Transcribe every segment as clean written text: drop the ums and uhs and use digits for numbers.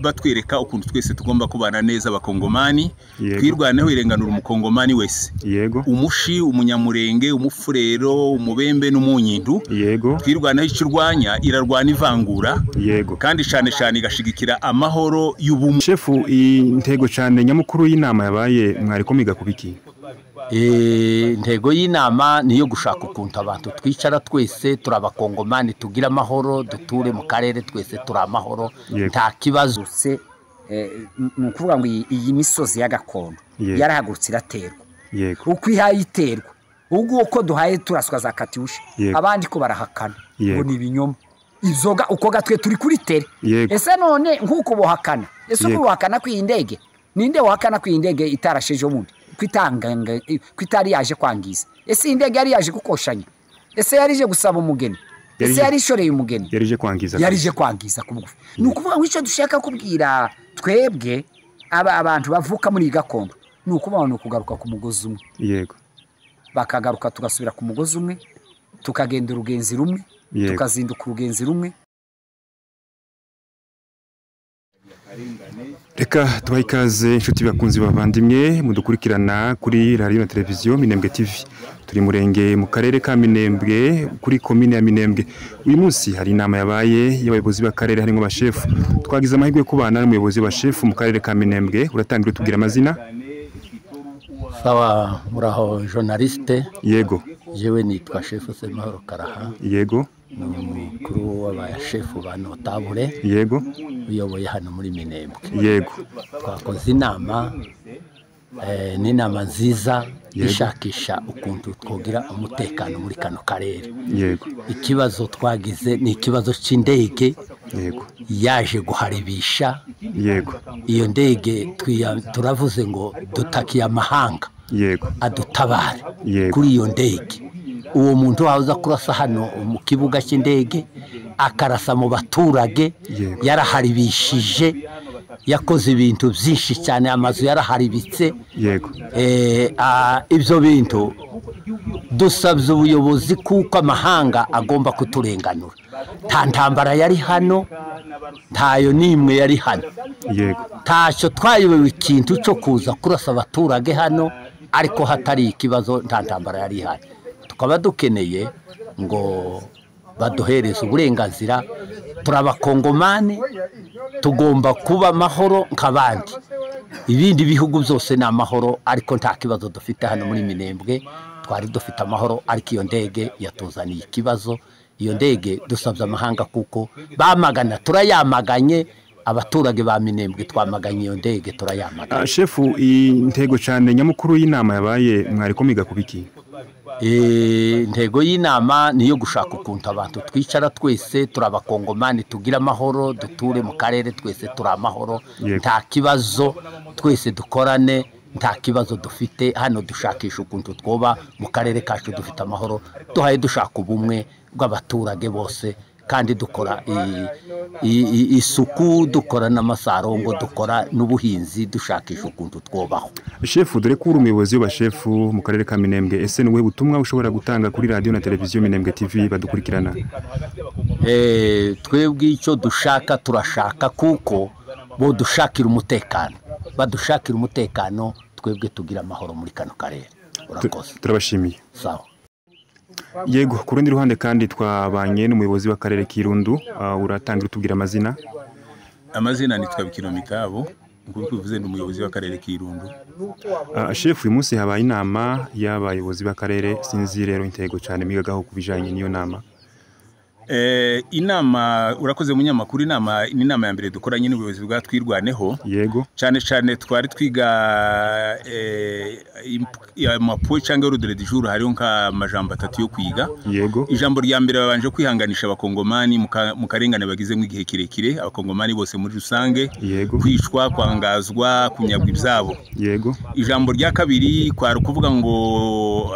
Batwereka ukuntu twese tugomba kubana neza abakongomani. Twirwaneho irenganura umukongomani wese. Yego. Umushi, umunyamurenge, umufurero, umubembe n'umunyindu. Yego. Twirwaneho ikirwanya irarwana ivangura. Yego. Kandi cyane cyane igashigikira amahoro y'ubumwe. Shefu, intego cyane nyamukuru y'inama yabaye mwariko miga kubiki? Intego y'inama niyo gushaka ukuntu abantu twicara twese turabakongomani tugira amahoro, duture mu karere twese turi amahoro, nta kibazo. Ni ukuvuga ngo iyi misozi ya gakondo yarahagurutse iraterwa. Uko ihaye iterwa, ubwo uko duhaye turaswa za katyusha, abandi ko barahakana ngo ni ibinyoma. Inzoga uko gatwe turi kuri tere. Ese none nkuko bohakana, ese uko bohakana ku iyi ndege, ninde wahakana ku iyi ndege itarasheje ubundi? Kwitari yaje kwangiza. Ese indege yari yaje gukoshanya? Ese yarije gusaba umugeni? Ese yari ishoreye umugeni? Yarije kwangiza. Yarije kwangiza kubugufi. Ni ukuvuga ngo icyo dushaka kubwira twebwe aba abantu bavuka muri gakondo, ni ukuvuga ngo kugaruka ku mugozi umwe. Yego. Bakagaruka tugasubira ku mugozi umwe, tukagenda urugenzi rumwe, tukazinduka urugenzi rumwe. Reka tubahe ikaze inshuti bakunzi bavandimwe mudukurikirana kuri radio na televiziyo Minembwe TV. Turi murenge mu karere ka Minembwe kuri komine ya Minembwe. Uyu munsi hari inama yabaye y'abayobozi b'akarere harimo abashefu. Twagize amahirwe yo kubana n'umuyobozi wa shefu mu karere ka Minembwe. Uratangira utubwira amazina? Sawa, muraho journaliste. Yego. Jewe nitwa Shefu Semahoro Karaha. Yego. Umukuru w'abashefu ba notabule. Yego. Uyoboye hano muri Minembwe. Yego. Twakoze inama, ni inama nziza ishakisha ukuntu twogira umutekano muri kano karere. Yego. Ikibazo twagize ni ikibazo cy'indege. Yego. Yaje guharibisha. Yego. Iyo ndege turavuze ngo dutakiye amahanga. Yego. Adutabare. Yego. Kuri iyo ndege. Uwo muntu waza kurasa hano mu kibuga cy'indege akarasa mu baturage, yaraharibishije, yakoze ibintu byinshi cyane, amazu yaraharibitse. Yego. Ibyo bintu dusabye ubuyobozi kuko amahanga agomba kuturenganura. Nta ntambara yari hano, ntayo nimwe yari hano. Yego. Ntacyo twayobewe ikintu cyo kuza kurasa abaturage hano, ariko hatari ikibazo, nta ntambara yari ihari. Tukaba dukeneye ngo baduhereze uburenganzira, turabakongomani, tugomba kuba amahoro nk'abandi. Ibindi bihugu byose ni amahoro, ariko nta kibazo dufite hano muri Minembwe. Twari dufite amahoro, ariko iyo ndege yatuzaniye ikibazo. Iyo ndege dusabye amahanga kuko bamagana, turayamaganye. Abaturage ba Minembwe twamaganye iyo ndege, turayamaganye. Shefu, intego cyane nyamukuru y'inama yabaye mwariko miga kubiki? Intego y'inama niyo gushaka ukuntu abantu twicara twese turabakongomani tugira amahoro, duture mu karere twese turi amahoro, nta kibazo, twese dukorane, nta kibazo dufite hano. Dushakisha ukuntu twoba mu karere kacu dufite amahoro, duhaye dushaka ubumwe bw'abaturage bose, kandi dukora isuku, dukora n'amasarongo, dukora n'ubuhinzi, dushakisha ukuntu twobaho. Shefu, dore ko uri umuyobozi w'abashefu mu karere ka Minembwe, ese ni ubuhe butumwa ushobora gutanga kuri radio na televiziyo Minembwe TV badukurikirana? Twebwe icyo dushaka, turashaka kuko bo dushakira umutekano, badushakira umutekano, twebwe tugira amahoro muri kano karere. Urakoze. Turabashimiye. Sawa. Yego, ku rundi ruhande kandi twabanye n'umuyobozi w'akarere k'Irundu. Uratangira utubwira amazina? Amazina nitwa Bikino Mitabo, nkuko bivuze ndi umuyobozi w'akarere k'Irundu. Shefu, uyu munsi habaye inama y'abayobozi b'akarere, sinzi rero intego cyane mwigagaho kubijanye n'iyo nama. Inama, urakoze munyamakuru, inama ni inama ya mbere dukoranye n'ubuyobozi bwa Twirwaneho. Yego. Cyane cyane twari twiga amapo cyangwa ordre du jour, hariho nka majambo atatu yo kwiga. Yego. Ijambo rya mbere babanje kwihanganisha abakongomani mu karengane bagize mu gihe kirekire, abakongomani bose muri rusange. Yego. Kwicwa, kwangazwa, kunyagwa ibyabo. Yego. Ijambo rya kabiri kwari ukuvuga ngo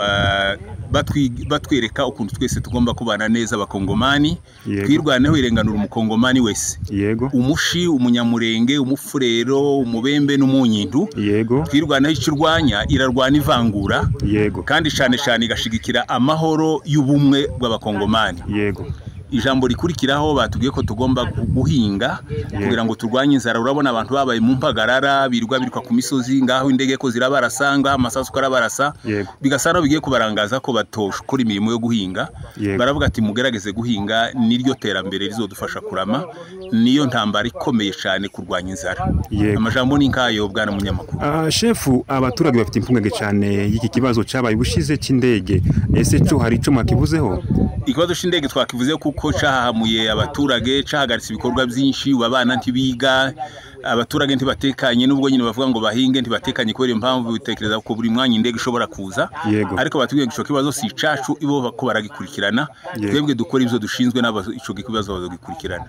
batwereka ukuntu twese tugomba kubana neza abakongomani. Twirwaneho irenganura umukongomani wese. Yego. Umushi, umunyamurenge, umufurero, umubembe n'umunyindu. Yego. Twirwaneho ikirwanya irarwana ivangura. Yego. Kandi cyane cyane igashigikira amahoro y'ubumwe bw'abakongomani. Yego. Ijambo rikurikiraho batubwiye ko tugomba guhinga kugira ngo turwanye inzara. Urabona abantu babaye mu mpagarara, birirwa biruka ku misozi, ngaho indege ko zirabarasa, ngaho amasasu ko arabarasa, bigasa naho bigiye kubarangaza ko batokora imirimo yo guhinga. Baravuga ati mugerageze guhinga, niryo terambere rizodufasha kurama, niyo ntambara ikomeye cyane kurwanya inzara. Amajambo ni nkayo, bwana munyamakuru. Shefu, abaturage bafite impungenge cyane y'iki kibazo cyabaye ubushize cy'indege. Ese cyo hari icyo mwakivuzeho? Ikibazo cy'indege twakivuzeho kuko cyahahamuye abaturage, cyahagaritse ibikorwa byinshi, abana ntibiga, abaturage ntibatekanye, nubwo nyine bavuga ngo bahinge ntibatekanye kubera impamvu bitekereza ko buri mwanya indege ishobora kuza. Ariko batubwiye ngo ico kibazo si icacu, ibo ko baragikurikirana, twebwe dukora ibyo dushinzwe, n'abo ico kibazo bazogikurikirana.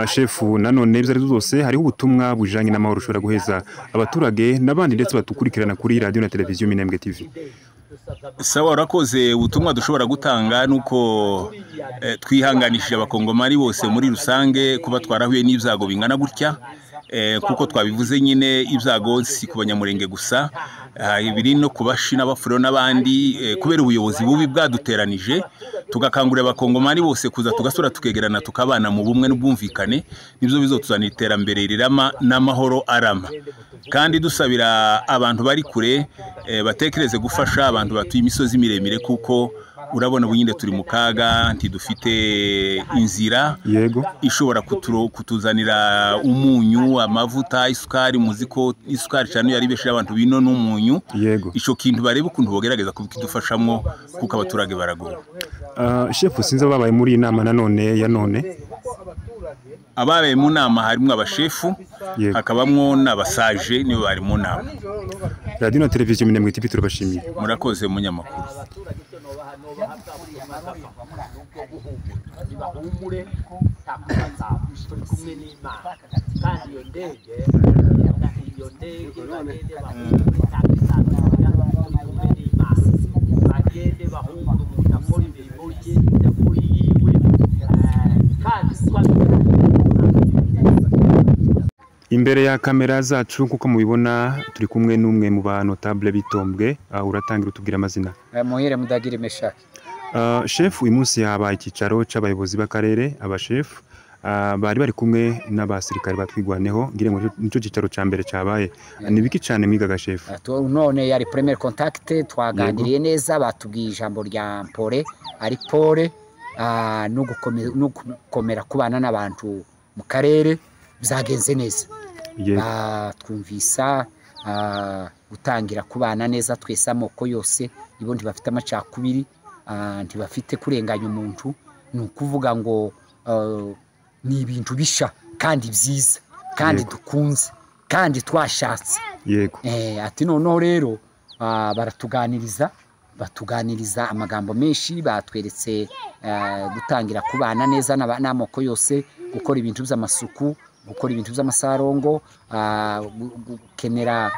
Shefu, nanone ibyo ari byo byose hariho ubutumwa bujanye n'amahoro ushobora guheza abaturage n'abandi ndetse batukurikirana kuri radio na televiziyo Minembwe TV. Sawa, urakoze. Ubutumwa dushobora gutanga nuko twihanganishije abakongomani bose muri rusange kuba twarahuye n'ibyago bingana gutya, kuko twabivuze nyine ibyago si ku Banyamurenge gusa, biri no ku Bashi n'Abafurero n'abandi, kubera ubuyobozi bubi bwaduteranije. Tugakangurira abakongomani bose kuza tugasura tukegerana tukabana mu bumwe n'ubwumvikane, nibyo bizotuzanira iterambere rirama n'amahoro arama. Kandi dusabira abantu bari kure batekereze gufasha abantu batuye imisozi miremire, kuko urabona ubu nyine turi mu kaga, ntidufite inzira ishobora kutuzanira umunyu, amavuta, isukari. Muzi ko isukari cyane yari ibesheje abantu bino n'umunyu. Ico kintu barebe ukuntu bogerageza kubikidufashamwo, kuko abaturage baragowe. Shefu, sinzi ababaye muri iyi nama nanone ya none. Ababaye mu nama harimo abashefu, hakabamwo n'abasaje, nibo bari mu nama. Radio na televiziyo Minembwe TV turabashimiye. Murakoze munyamakuru. Imbere ya kamera zacu nkuko mubibona turi kumwe n'umwe mu ba notable bitombwe. Uratangira utubwira amazina. Muhire Mudagire Meshaki. Chef, uyu munsi habaye icyicaro c'abayobozi b'akarere, abashefu bari bari kumwe n'abasirikare batwigwaneho, ngire ngo nico cyicaro ca mbere cabaye. Ni biki cyane mwigaga chef? None yari premier contact, twaganiriye neza, batubwiye ijambo rya Mpore ari pore, no gukomera kubana n'abantu mu karere, byagenze neza. Twumvisa gutangira kubana neza twese amoko yose, ibo ntibafite amacakubiri, ntibafite kurenganya umuntu, ni ukuvuga ngo ni ibintu bisha kandi byiza kandi dukunze kandi twashatse. Ati noneho rero baratuganiriza, batuganiriza amagambo menshi, batweretse gutangira kubana neza n'amoko yose, gukora ibintu by'amasuku, gukora ibintu by'amasarongo, gukenera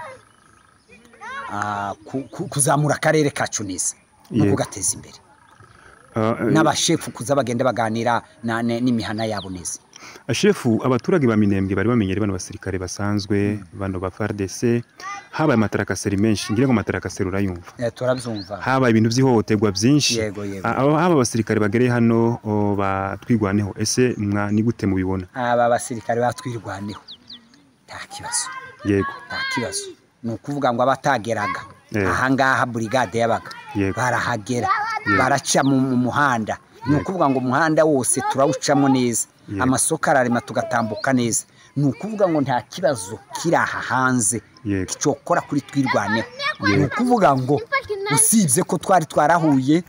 kuzamura akarere kacu neza no kugateza imbere, n'abashefu kuza bagenda baganira n'imihana yabo neza. Shefu, abaturage ba Minembwe bari bamenyere bano basirikare basanzwe, bano ba FARDC, habaye amatarakaseri menshi, ngira ngo amatarakaseri urayumva. Turabyumva. Habaye ibintu by'ihohoterwa byinshi. Yego. Aba basirikare bagereye hano batwigwaneho, ese mwa ni gute mubibona? Aba basirikare batwirwaneho nta kibazo. Yego. Nta kibazo. Ni ukuvuga ngo abatageraga aha ngaha brigade yabaga barahagera, baraca mu muhanda. Ni ukuvuga ngo umuhanda wose turawucamo neza, amasoko ararema tugatambuka neza. Ni ukuvuga ngo nta kibazo kiri aha hanze cyokora kuri twirwaneho. Ni ukuvuga ngo usibye ko twari twarahuye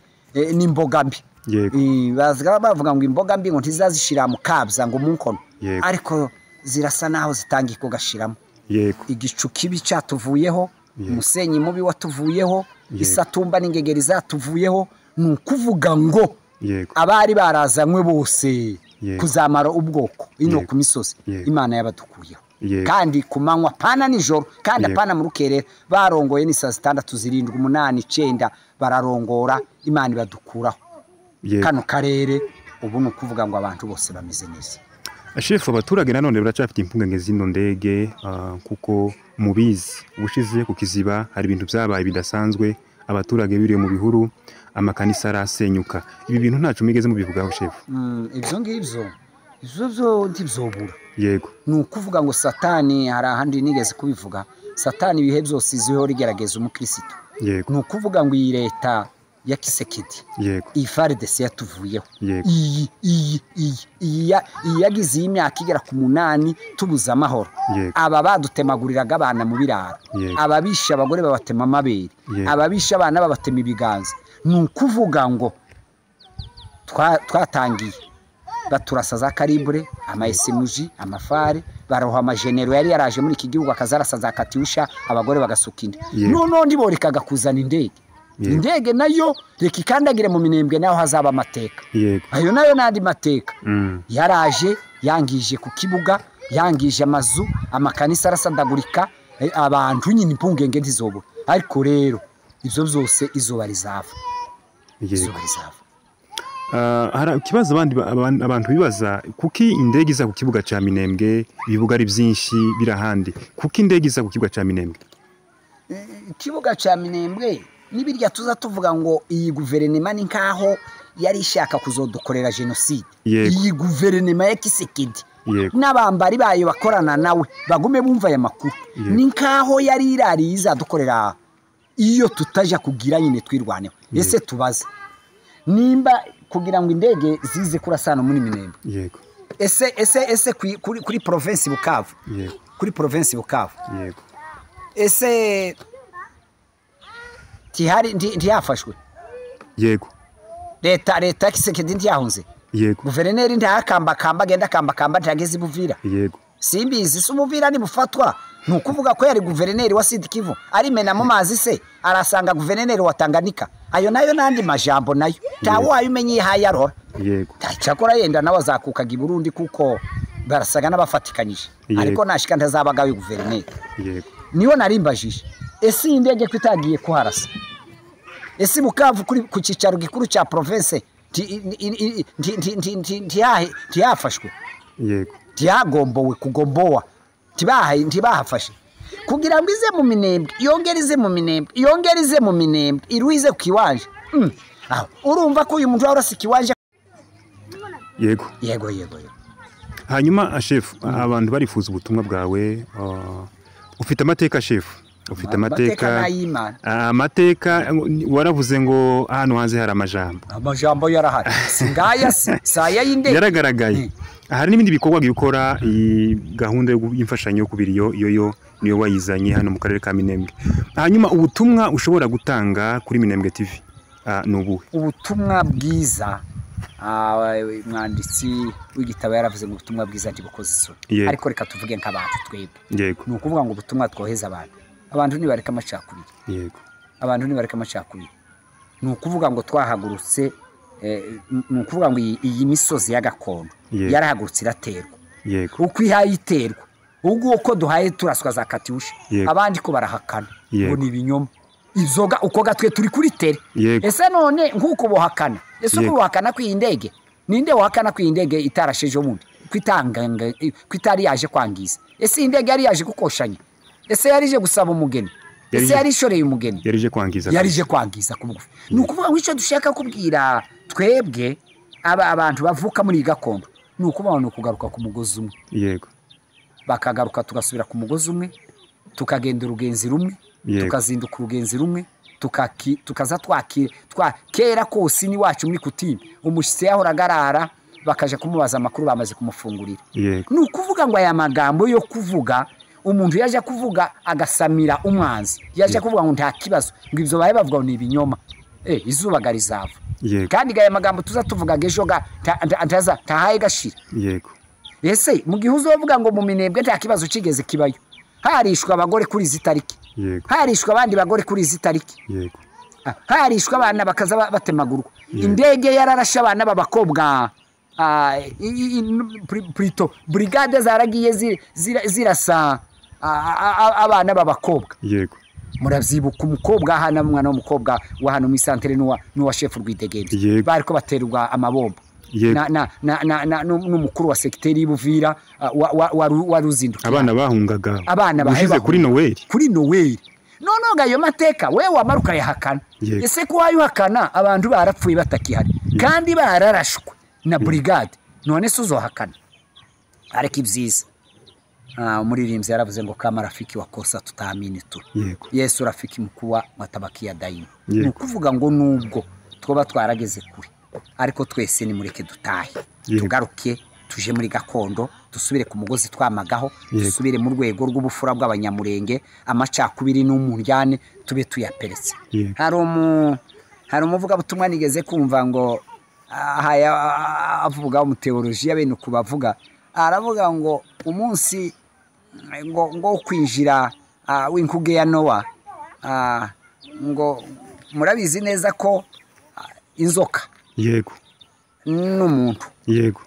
n'imboga mbi, bazaga bavuga ngo imboga mbi ngo ntizazishira mu kabza ngo mu nkono, ariko zirasa naho zitangiye kugashiramo. Igicu kibi cyatuvuyeho, umusenyi mubi watuvuyeho, isatumba n'ingegeri zatuvuyeho. Ni ukuvuga ngo abari barazanywe bose kuzamara ubwoko ino ku misozi, Imana yabadukuyeho. Kandi ku manywa pana nijoro, kandi apana mu rukerera, barongoye ni saa 6, 7, 8, 9 bararongora, Imana ibadukuraho. Kano karere ubu ni ukuvuga ngo abantu bose bameze neza. Shefu, abaturage nanone baracafite impungenge zino ndege, kuko mubizi ubushize ku Kiziba hari ibintu byabaye bidasanzwe, abaturage biriye mu bihuru. Amakanisa arasenyuka. Ibi bintu ntaco migeze mubivugaho shefu? Ibyo ngibyo ibyo byo ntibyobura. Yego. Ni ukuvuga ngo Satani, hari ahandi nigeze kubivuga, Satani ibihe byose izwiho rigerageza umukristo. Yego. Ni ukuvuga ngo iyi leta ya Kisekedi, Yego. iyi FARDC yatuvuyeho, Yego. iyi yagize iyi myaka igera ku 8 tubuze amahoro. Yego. Aba badutemaguriraga abana mu biraro, Yego. ababisha abagore babatema amabere, Yego. ababisha abana babatema ibiganza. Ni ukuvuga ngo twatangiye baturasa za karibure, ama SMG, amafare, baroha amajenero yari yaraje muri iki gihugu akazarasa za katyusha, abagore bagasuka inda. Noneho ndiborekaga kuzana indege. Indege nayo reka ikandagire mu Minembwe, naho hazaba amateka. Ayo nayo nandi mateka. Yaraje yangije ku kibuga, yangije amazu, amakanisa arasadagurika, abantu nyine impungenge ntizobura. Ariko rero ibyo byose izuba rizava. Izuba rizava. Hari ikibazo abandi abantu bibaza, kuki indege iza ku kibuga ca Minembwe, ibibuga ari byinshi birahandi, kuki indege iza ku kibuga ca Minembwe? Ikibuga ca Minembwe nibirya tuza tuvuga ngo iyi guverinoma ni nkaho yari ishaka kuzodukorera genocide. Iyi guverinoma ya Kisekedi n'abambari bayo bakorana nawe bagume bumva aya makuru, ni nkaho yari irari izadukorera iyo tutaja kugira nyine twirwaneho. Ese tubaze nimba kugira ngo indege zize kurasana muri Minembwe. Yego. Ese ese ese kuri province Bukavu. Yego. Kuri province Bukavu. Yego. Ese tihari ntiyafashwe. Yego. Leta Kisekedi ntiyahunze. Yego. Guverineri ntahakamba kamba agenda kamba kamba ntageze Buvira. Yego. Simbizi se Umuvira ni bufatwa. Nukuvuga ko yari guverineri wa Sud Kivu arimena mu mazi se arasanga guverineri wa Tanganyika. Ayo nayo nandi majambo nayo tawaye umenye hayarora. Yego. Cyakora yenda nawe azakukaga i Burundi kuko barasaga n'abafatikanyije. Ariko nashika ntazabagawe guverineri. Yego. Niyo narimbajije. Ese indege kwitagiye kuharasa? Ese Bukavu kuri ku cicaro gikuru ca province ntiyafashwe? Yego. Ntiyagombowe kugombowa. Ntibahafashe. Kugira ngo ize mu Minembwe, yongere ize mu Minembwe, yongere ize mu Minembwe, iruize ku kiwanja. Aho urumva ko uyu muntu arasa ikiwanja. Yego. Yego yego. Hanyuma chef, abantu barifuza ubutumwa bwawe. Ufite amateka chef, ufite amateka. Amateka waravuze ngo hano hanze hari amajambo. Amajambo yarahari. Singaya saya y'indege. Yaragaragaye. Hari n'ibindi bikorwa gikora iyi gahunda y'imfashanyo yo kubiriyo yoyo niyo wayizanye hano mu karere ka Minembwe. Hanyuma ubutumwa ushobora gutanga kuri Minembwe TV nubuhe? Ubutumwa bwiza, mwanditsi w'igitabo yaravuze ngo ubutumwa bwiza ntibukoze isoni. Ariko reka tuvuge nk'abantu twebwe. Yego. Ni ukuvuga ngo ubutumwa twoheza abantu. Abantu nibareka amacakubiri. Yego. Abantu nibareka amacakubiri. Ni ukuvuga ngo twahagurutse, ni ukuvuga ngo iyi misozi ya gakondo yarahagurutse iraterwa. Yego. Uko ihaye iterwa, ubwo uko duhaye turaswa za katyusha, abandi ko barahakana ngo ni ibinyoma. Izoga uko gatwe turi kuri tere. Ese none nkuko bohakana, ese uko bohakana ku indege, ninde wohakana ku indege itarasheje ubundi, kwitanganga kwitari yaje kwangiza? Ese indege yari yaje gukoshanya? Ese yarije gusaba umugeni? Ese yari ishoreye umugeni? Yarije kwangiza. Yarije kwangiza kubugufi. Ni ukuvuga ngo icyo dushaka kubwira twebwe aba abantu bavuka muri gakondo, ni ukuvuga ngo kugaruka ku mugozi umwe. Yego. Bakagaruka tugasubira ku mugozi umwe, tukagenda urugenzi rumwe, tukazinduka urugenzi rumwe, tukaza twakira twa kera kose ni wacu muri kutime umushitsi yahoraga arara bakaje kumubaza amakuru bamaze kumufungurira. Ni ukuvuga ngo aya magambo yo kuvuga umuntu yaje kuvuga agasamira umwanzi, yaje kuvuga ngo nta kibazo, ngo ibyo baye bavuga ni ibinyoma, izuba garizava. Kandi gaya magambo tuza tuvuga ejo ga ntaza tahaye gashira. Yego. Ese mu gihe uzovuga ngo mu Minembwe nta kibazo kigeze kibayo, harishwa abagore kuri izi tariki. Yego. Harishwa abandi bagore kuri izi tariki. Yego. Harishwa abana bakaza batemagurwa. Indege yararashe abana b'abakobwa, plutôt brigade zaragiye zirasa abana b'abakobwa. Yego. Murabyibuka umukobwa hana umwana w'umukobwa wa hano mu santere n'uwa chef Rwidegembe, bariko baterwa amabomba na na na na n'umukuru wa secteur y'Ubuvira wa Ruzinduka. Abana bahungaga, abana bahungaga kuri Noel, kuri Noel. None ayo mateka we wamara ukayahakana. Ese ko wayuhakana abantu barapfuye batakihari kandi bararashwe na brigade, none se uzohakana? Ariko ibyiza umuririmbyi yaravuze ngo kama rafiki wakosa tutaamini tu. Yesu rafiki mkuwa watabakia daima. Ni ukuvuga ngo nubwo twoba twarageze kure, ariko twese ni mureke dutahe, tugaruke tuje muri gakondo, dusubire ku mugozi twamagaho, dusubire mu rwego rw'ubufura bw'abanyamurenge, amacakubiri n'umuryane tube tuyaperetse. Hari umuvuga butumwa nigeze kumva ngo avuga umuteologiya bene kubavuga, aravuga ngo umunsi ngo kwinjira w'inkuge ya Nowa, ngo murabizi neza ko inzoka yego n'umuntu yego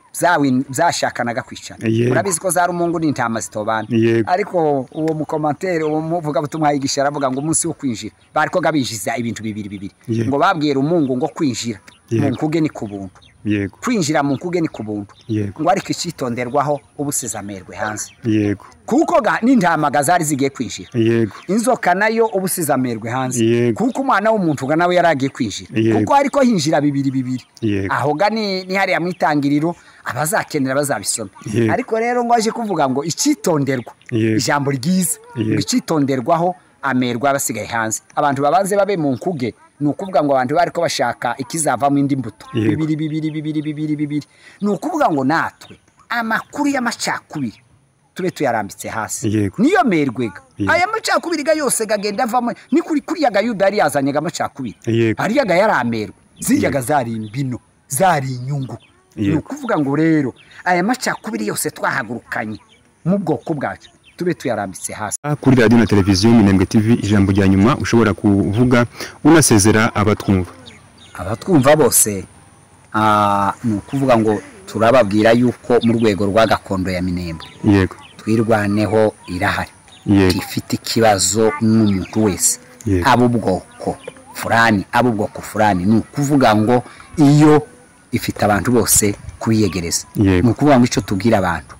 byashakanaga kwicana. Murabizi ko za rumungu n'intama zitobana. Ariko uwo mukomantere, uwo muvuga butumwa yigisha aravuga ngo umunsi wo kwinjira bariko gabinjiza ibintu bibiri bibiri, ngo babwira umungu ngo kwinjira mu nkuge ni kubuntu. Yego. Kwinjira mu nkuge ni kubuntu. Ngo ariko icitonderwaho ubusize amerwe hanze. Yego. Kuko n'intama zari zigiye kwinjira. Yego. Inzoka nayo ubusize amerwe hanze. Yego. Kuko umwana w'umuntu ga nawe yaragiye kwinjira. Kuko ariko hinjira bibiri bibiri. Aho ga ni hariya mwitangiriro abazakenera bazabisoma. Ariko rero ngo aje kuvuga ngo icitonderwa, ijambo ryiza, icitonderwaho amerwa abasigaye hanze. Abantu babanze babe mu nkuge, ni ukuvuga ngo abantu bariko bashaka ikizavamo indi mbuto bibiri bibiri bibiri bibiri bibiri. Ni ukuvuga ngo natwe amakuru y'amacakubiri tube tuyarambitse hasi. Niyo merwega aya macakubiri ga yose gagenda avamo, ni kuri kuriya ga Yuda yari yazanye amacakubiri, ariya ga yaramerwe, ziryaga zari imbino, zari inyungu. Ni ukuvuga ngo rero aya macakubiri yose twahagurukanye mu bwoko bwacu tube tuyarambitse hasi. Kuri radio na televiziyo Minembwe TV, ijambo rya nyuma ushobora kuvuga unasezera abatwumva. Abatwumva bose ni ukuvuga ngo turababwira yuko mu rwego rwa gakondo ya Minembwe, yego, twirwaneho irahari. Yego. Ifite ikibazo n'umuntu wese, abo bwoko furani, abo bwoko furani, ni ukuvuga ngo iyo ifite abantu bose kubiyegereza. Ni ukuvuga ngo ico tubwira abantu,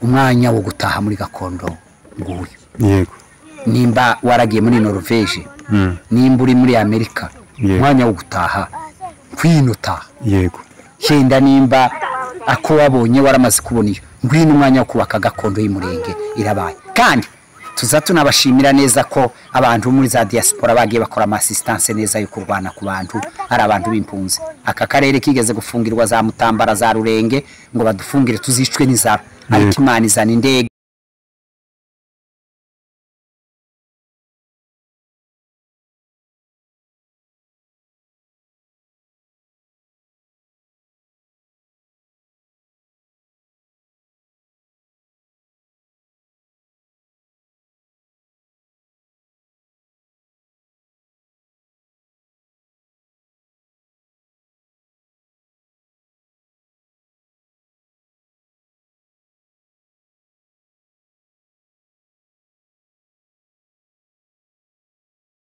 umwanya wo gutaha muri gakondo nguyu. Yego. Nimba waragiye muri Norvege, nimba uri muri Amerika, umwanya wo gutaha kwinuta. Yego. Cyenda nimba ako wabonye waramaze kubona iyo, ngwino umwanya wo kubaka gakondo y'umurenge irabaye. Kandi tuza tunabashimira neza ko abantu muri za diaspora bagiye bakora ama assistance neza yo kurwana ku bantu ari abantu b'impunzi. Aka karere kigeze gufungirwa za Mutambara za Rurenge ngo badufungire tuzicwe n'inzara, ariko Imana izana indege.